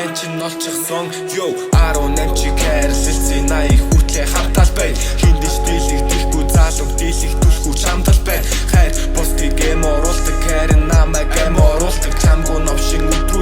Мань чин олчихсон. Yo, 18 чи хайрлалцсан 80 хүртлээ хамтаал байна. Хиндэж дийлэгдэхгүй залуу, дийлэгдүүлэхгүй чамдал байна. Хайр бусдыг эм оруулдаг, харин намайг эм оруулдаг. Чамгүй новшин өдрүүд.